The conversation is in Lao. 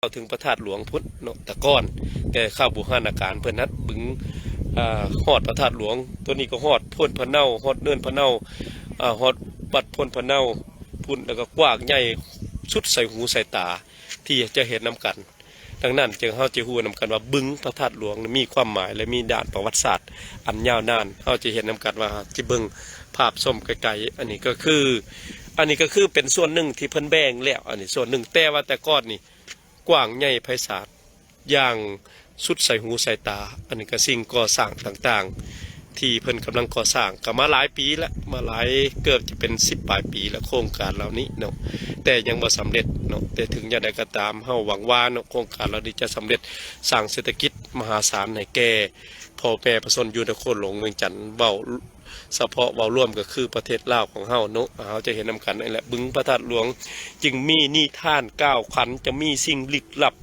ເຂົ້າເຖິງພະທາດຫຼວງພຸ້ນເນາະ ແຕ່ກ່ອນ ແຕ່ຄາວບູຮານາການເພິ່ນຫັ້ນ ບຶງ ອ່າ ຮອດພະທາດຫຼວງ ໂຕນີ້ກໍຮອດໂພນພະເນົາ ຮອດເນີນພະເນົາ ອ່າ ຮອດວັດໂພນພະເນົາພຸ້ນ ແລ້ວກໍກວ້າງໃຫຍ່ສຸດໃສ່ຫູໃສ່ຕາ ທີ່ຈະເຫັນນຳກັນ. ດັ່ງນັ້ນຈຶ່ງເຮົາຈະຮູ້ນຳກັນວ່າບຶງພະທາດຫຼວງນີ້ມີຄວາມໝາຍ ແລະ ມີດ້ານປະຫວັດສາດອັນຍາວນານ. ເຮົາຈະເຫັນນຳກັນວ່າ ຈະເບິ່ງພາບຊົມໃກ້ໆ ອັນນີ້ກໍຄື ອັນນີ້ກໍຄືເປັນສ່ວນໜຶ່ງທີ່ເພິ່ນແບ່ງແລ້ວ ອັນນີ້ສ່ວນໜຶ່ງ ແຕ່ວ່າແຕ່ກ່ອນນີ້ກວ້າງໃຫຍ່ໄພສານຢ່າງສຸດໃສ່ຫູໃສ່ຕາ. ອັນນີ້ກໍສິ່ງກໍ່ສ້າງຕ່າງໆ ທີ່ເພິ່ນກຳລັງກໍ່ສ້າງ ກໍມາຫຼາຍປີແລ້ວ ມາຫຼາຍ ເກືອບຈະເປັນສິບປາຍປີແລ້ວ ໂຄງການເຫຼົ່ານີ້ເນາະ ແຕ່ຍັງບໍ່ສຳເລັດເນາະ. ແຕ່ເຖິງຢ່າງໃດກໍຕາມ ເຮົາຫວັງວ່າເນາະ ໂຄງການເຫຼົ່ານີ້ຈະສຳເລັດ ສ້າງເສດຖະກິດມະຫາສານໃຫ້ແກ່ພໍ່ແມ່ປະຊາຊົນຢູ່ນະຄອນຫຼວງວຽງຈັນ ເວົ້າສະເພາະເວົ້າລວມກໍຄືປະເທດລາວຂອງເຮົາເນາະ. ເຮົາຈະເຫັນນຳກັນນີ້ແຫຼະ ບຶງພະທາດຫຼວງຈຶ່ງມີນິທານກ້າວຂັນ ຈະມີສິ່ງລຶກລັບ